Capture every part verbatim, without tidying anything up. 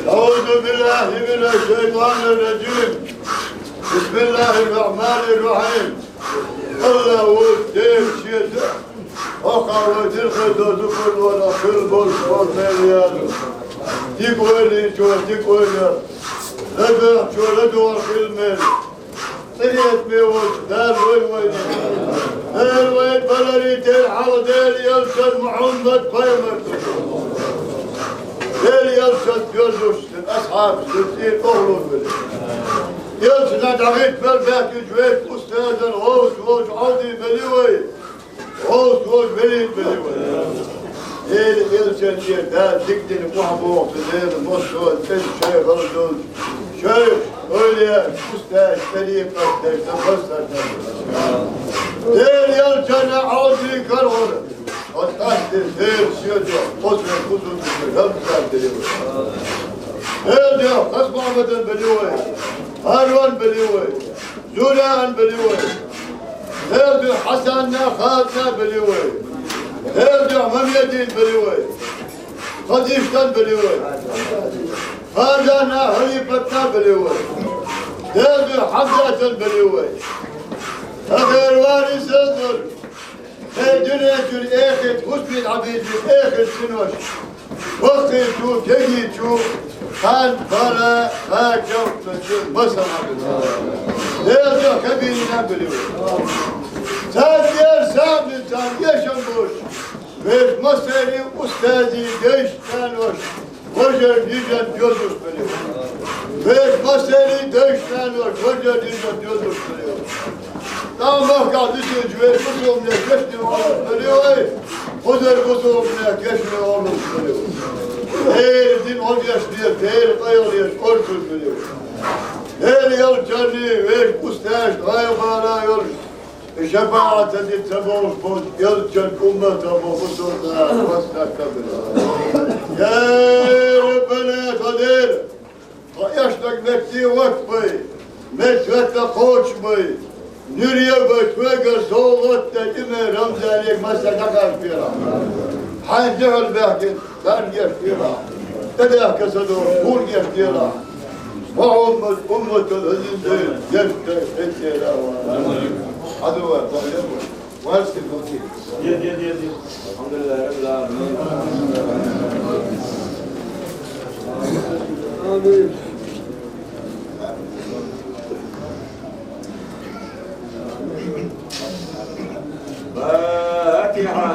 أعوذ بالله من الشيطان الرجيم. بسم الله الرحمن الرحيم. Аллагь ву Дела шеца, хӀокху вай дирхе дозу курлора хила болуш болу мел яду. Дика ойла йичо дика ойла, ладоьгӀучо ладогӀа хила мел. Къинхетаме волчу Дала вай вайна. Дала вай баларе тера хьалха Дела елчан Мухьаммад пайхамар. Дела елчан доьзуш, асхьабаш, цӀийра охьалур бара. Елчана дӀахӀитта мел баьхкинчу вешан устазан гӀовс волчу Ӏовди бели вай. ГӀовс волчу велин бели вай. Дела елчан чӀе Дала дика дина охьабоху Дела массо а цӀена шайх хала долчу шайх, эвлаяаш, устазаш, тӀарикъат дерг дан массарна. Дела елчанна Ӏовди карахура. Оцу къаьсттина Дела шен дуьхьа, оцу вайн кхузунчуьнга рамзан дели вай. Дела дуьхьа Хасмухьаммадан бели вай, Харон бели вай, Зураан бели вай. Дела дуьхьа Хьасанна, Хадна бели вай. Дела дуьхьа Мамедин бели вай, Хадиштан бели вай. Хадана, Хьалипатна бели вай. Дела дуьхьа Хьамзатан бели вай. Ткъа хӀара варисазлар. Хьайн дуьнен чуьра эхийта хӀусамин Ӏабидин эхийта синош, ваххийчу, кегийчу, хан, бала, хан, чевхтачу, масала Ӏабидин. Дела дуьхьа кабинина бели вай. Царна тӀера сагӀа бина, царна эшам болуш, вешан массерийн устазийн дайша, нанош, важарна, йижарна доьзуш бели вай. Вешан массерийн дайша, нанош, важарна, йижарна доьзуш бели вай. ТӀам махкахь дуьсинчу вешан бусалбанех кешнийн олуш бели вай. Кхузара бусалбанех кешнийн олуш бели вай. Дела дина гӀо деш деза, Дела къайлаеш орцуш бели вай. Дела елчанний, вешан устазашна гӀайгӀа-бала йолуш, и шапаӀат ца дина ца бовлуш болчу елчан умматах болу бусалбанаш массарна бели вай. Я Раббана, тхо Дела! Тхо эшнарг метте ватбай, меттахӀотта кхочушбай, нуьре а бай, тхоьгара совгӀат а дан иман Рамзанега массарна дӀакхачабелахь. Хьайн дуьхьал баьхкина царна гечделахь. ТӀедехка ца долуш, хӀуна гечделахь. Мухьаммад умматал хӀазин дайна, гечдай хетера ван. Хьадувар, тхо леб вай. Нет, нет, нет, нет. Алхьамдулиллахи Раббил Ӏаламин. Амин. Фатихьа.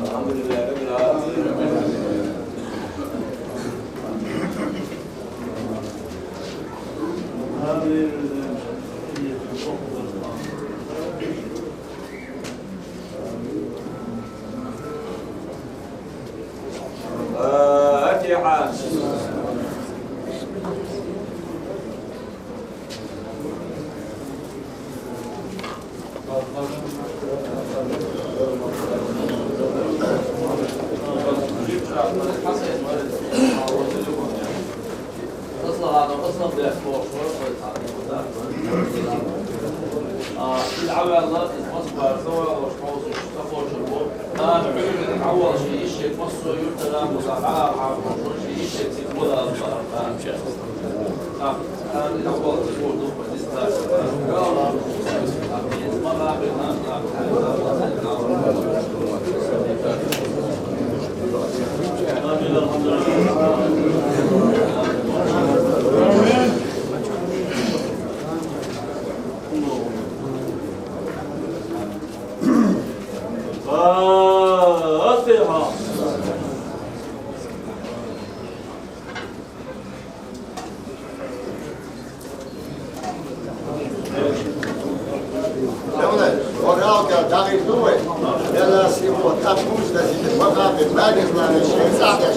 الحمد لله رب العالمين. الفاتحة. الفاتحة.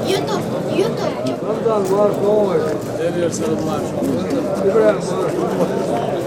يوتيوب، يوتيوب. رمضان مبارك، نور. إبراهيم مبارك.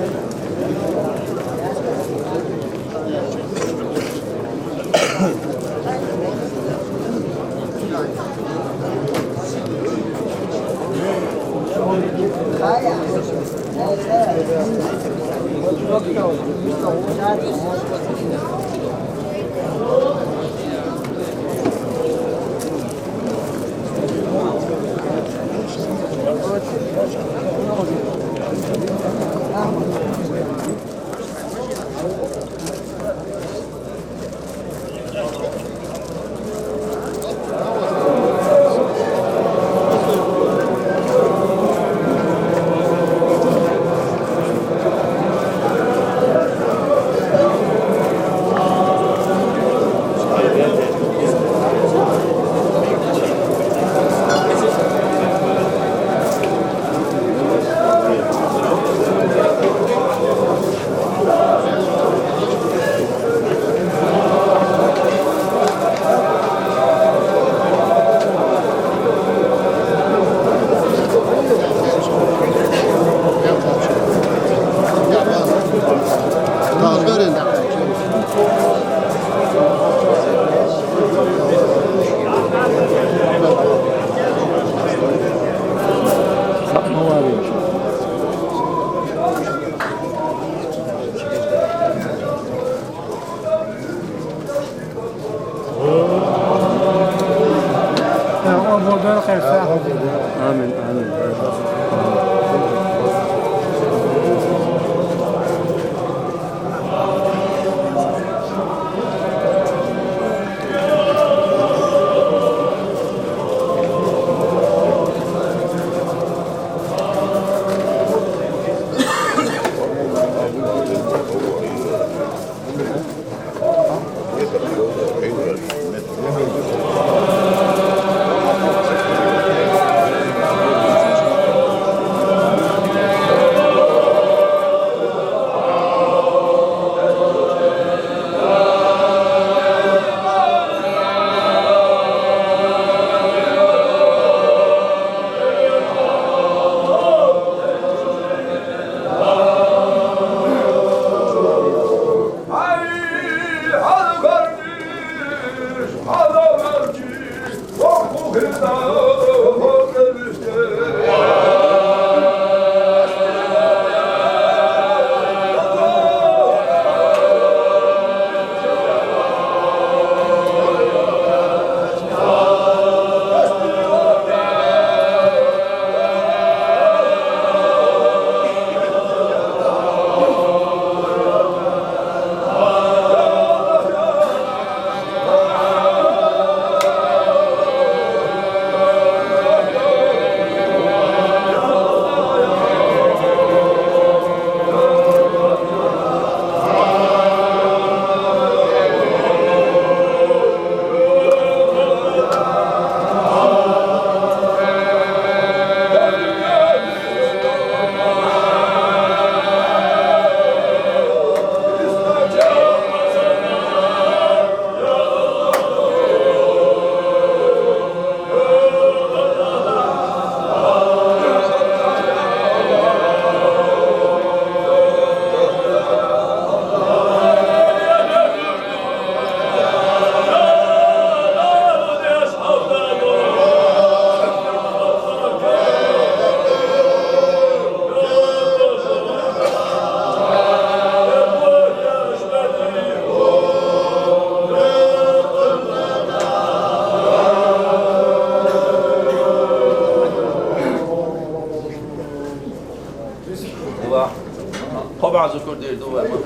Хьо баьза кур дийр ду вай ма.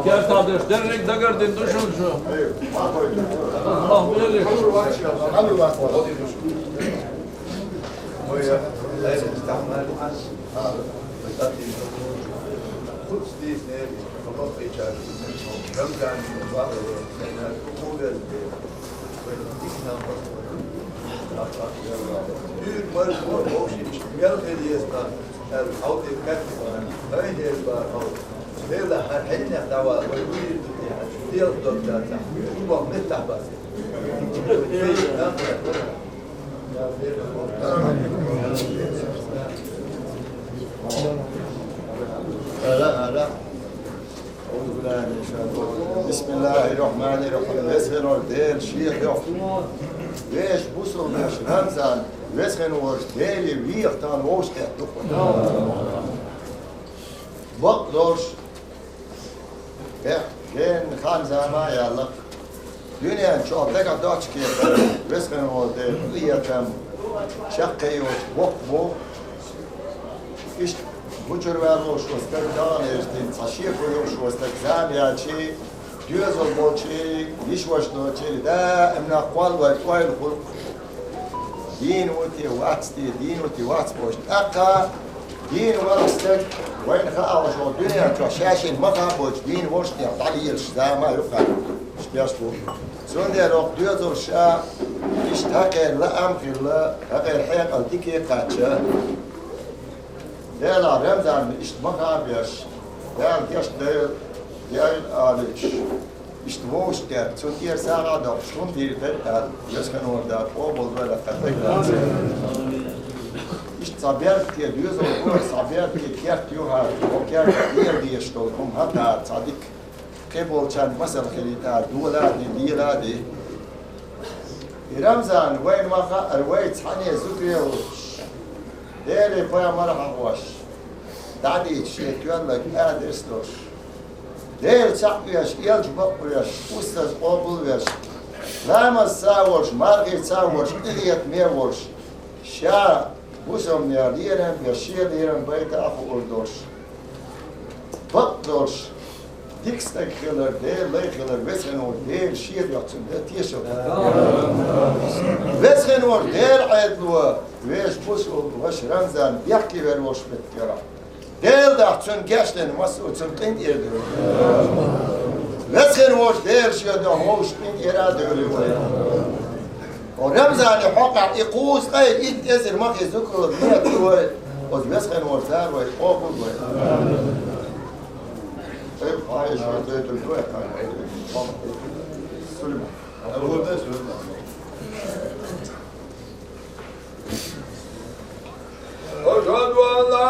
Керта деш дерриг дагардина ду шуна шу. Аллах вели. أعوذ بالله من الشيطان الرجيم. بسم الله الرحمن الرحيم. Веза хинна волча Дела шен духьа. Вешан бусалба вешан Рамзан, веза хинна волча Дела вехатан вовшахкхетта ду-кх. Бакъдолаш, бехк, ген, хан-зама яьлла-кх. Дуьнен чохь дагахь доцчу кепара, веза хинна волча Дела къинхетам чаккхе йоцуш боккха бу. Иштта гучура ваьлла волуш волу стаг, дагахь лерча дина цхьа шеко йолуш волу стаг зама яьлча, доьзал болчу, йиш-ваша долчу, даим нах кхоллавой ойла хуьлу-кх. Дийна ву те, вац те, дийна ву те, вац бохуш. ТӀаккха дийна волу стаг, вайна хаалуш волу дуьнен чохь ша-шена ма-хаъара болчу дийна волчу тӀехь дӀалелаш зама а ю-кх, иштта беш бу. Цундела хӀокху доьзалша иштта хьакъера лаам а хилла, хьакъера хьекъал дика а кхаьчча, Делахь Рамзан иштта ма-хаъара беш, Дала гечдойла, яйла алийча, иштта вовшахкхетта, цунна тӀера сагӀа а доккхуш, хӀунда дийр дара аьлла, веза хинна волчу Дала къобалдойла кхара дагахь. Иштта цхьа беркате доьзал бу, цхьа беркате керт ю хӀара, хӀокху керта тӀера дезаш долу хӀума хӀара цхьа дика. Кхин болчарна масал хилийта, дола а де, лела а де. И Рамзан вайна ма-хаъара, вай цхьаьна зударе а волуш, Деле, пайхамаре а хьахош, дӀадийча шен тоьлларг а дерс долуш, Дела цхьаъ веш, элча бакъ веш, устаз къобал веш, ламаз ца а волуш, мархий ца а волуш, къинхетаме а волуш, ша бусалбанех лерам беш, шен лерам байта а хуур долуш, бакъ долуш, дика стаг хилар, Делан лай хилар, веза хинна волчу Дела шен духьа цунна дан тешалла. Веза хинна волчу Делан Ӏедало, вешан бусалба ваша Рамзан бехке вер волуш меттиг хилахь, Делан дуьхьа цунна гечдина массо а цунна къинтӀера а девлла. Веза хинна волчу Дела шен духьа вовшашна къинтӀера а девлла вай. Хьо Рамзане хьокъехь и кхузткъе итт эзар ма-хезза зударий бен ду вай, оцу веза хинна волчу Дала вай къобал вай. Сулейман. أشهد أن لا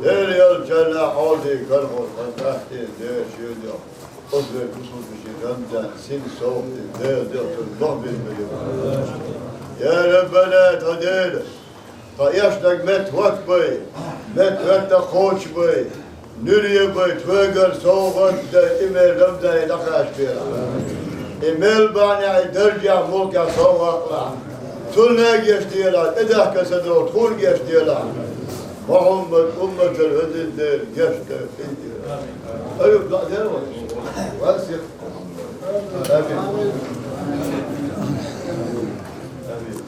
Дела ялча хьалха хьалди кархор хан тахти дешеда. Оз вер кусулташи Рамзан син совгӀати Дела дехтур бахбин бери. Я Раббана, тха Дела, тха эшнаг мет вак бай, мет ветта кхочу бай, нуьре бай, тхоьгара совгӀат дай, и мел Рамзане дӀакхача бера. И мел бахьанехь, и даржехь, мулкехь совгӀат лахь. Цунна гечделахь, тӀедахка ца долу, тхуна гечделахь. Мухьаммад умматал везан Дела, гечдойла. Аюб, дӀа дер вай. Васих. Амин. Амин.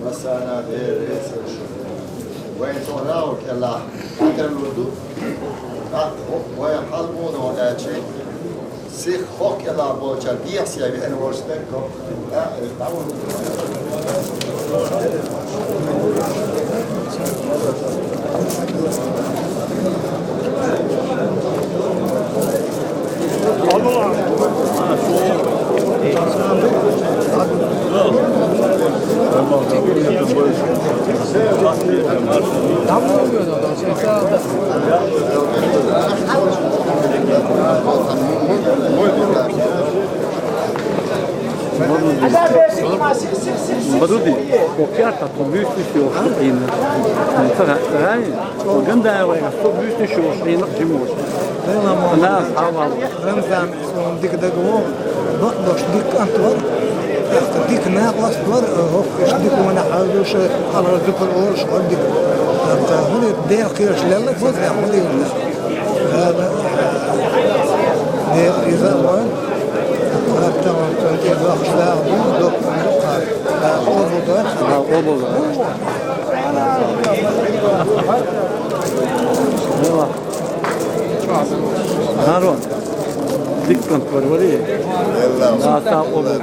Масана бер ресурс. Вайн цо рау кела. Атер луду. Ат, вай халбуно дачи. Сих хӀокху кӀелахь болчара дехьа веана волу стаг, Бадуди, океар та ту буьйсанаш йолуш ду Ӏийна. Ца гӀай, гӀай, гандай вай, со буьйсанаш йолуш Ӏийна жимош. Ана, хьавал. Рамзан, суна дика дага вон, бакъдош дика кӀант вара. ТӀаккха дика накъост вара, хӀокхуш дика вана хьалдуша, алгӀа зупар олуш вара дика. ТӀаккха хӀули Дела кхераш лелла, ца хӀули вана. Дела иза ван. Хаттаман тӀе дохуш дагӀа бу, доккха мукъа. Къобалдой. Къобалдой. Харон. Диккан парвари. Аса къобалдой.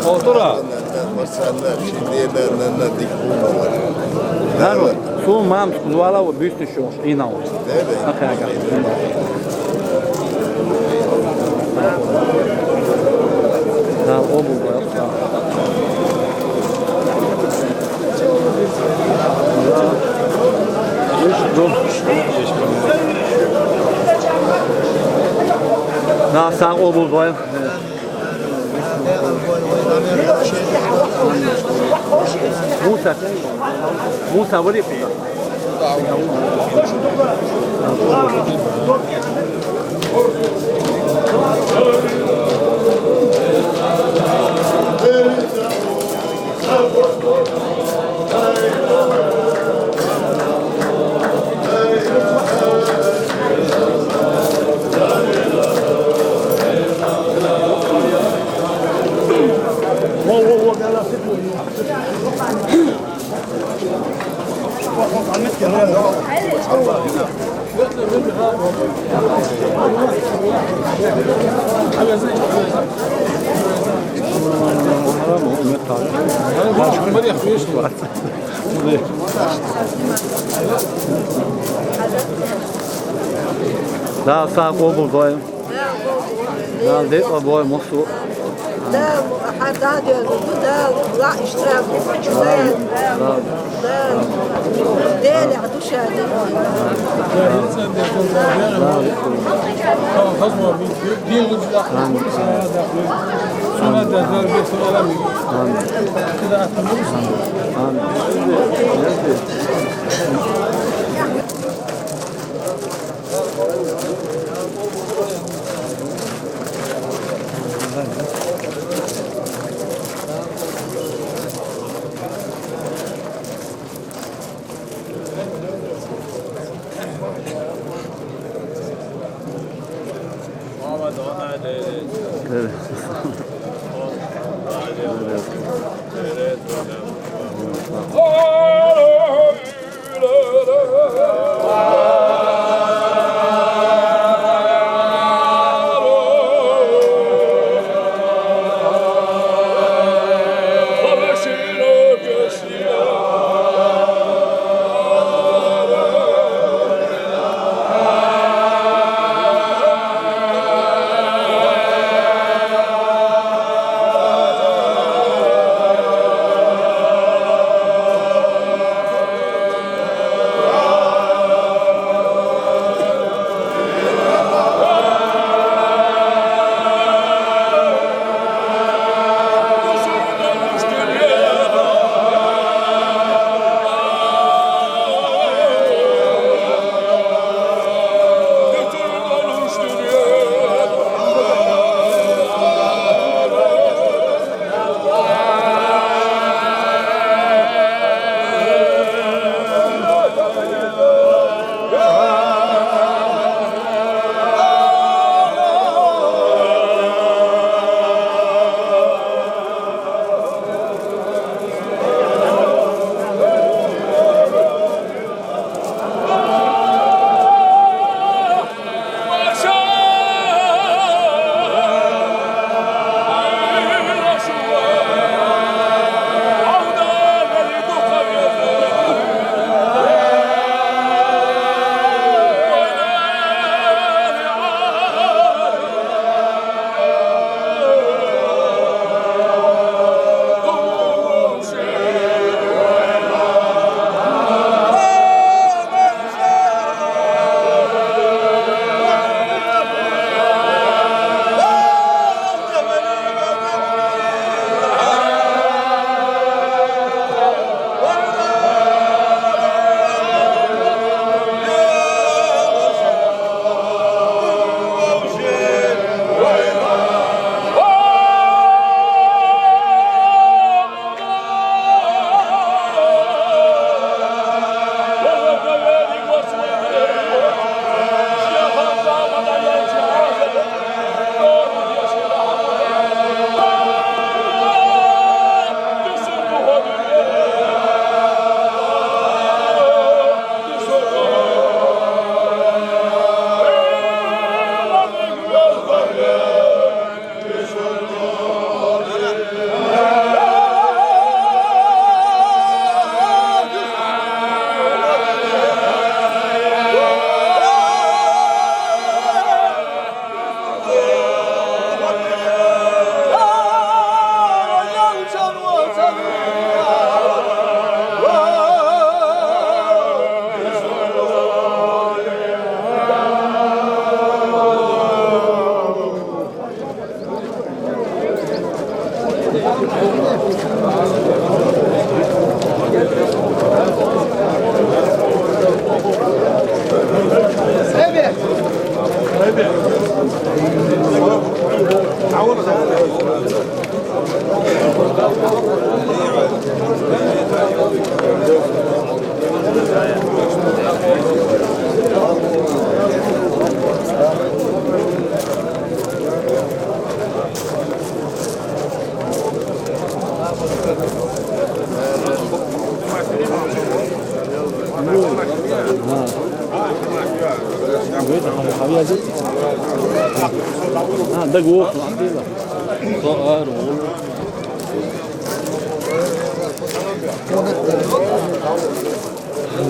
Олтура. Харон. Су мам, вала ва бюсту шо. Ийна. Ахага. Да, обу бар. Да, сагъ обу бар. Муса. Муса, вали куда? Да, сагъ къобалдой. Дала декъал бой мусу. Дала хьан дадоьлла ду, Дала лаъ иштра бу. Дала, Дала. Делехь ду ша. Амин. Амин. Амин.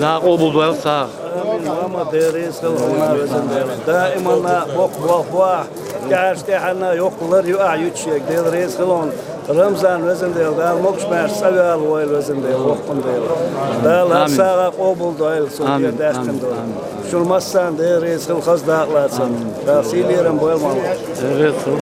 Накъо бу дойла сагӀа. Амин, мама, Дела реза хила хьуна, везан Дела. Даиманна боккха болх бу ахь. ТӀаьхьарчу тӀаьхьарна йоккха лар ю ахь юьтуш ерг. Дела реза хила хьуна. Рамзан, везан Дела, Дала могуш-маьрша цӀа ваьлла войла, везан Дела, воккхун Дела. Дала хӀара сагӀа къобал дойла, со тӀера даьхкина дойла. Шуна массарна Дела реза хила, хаза дакъа лацар. Дала сий-лерам бойла, мама. Дела реза хила.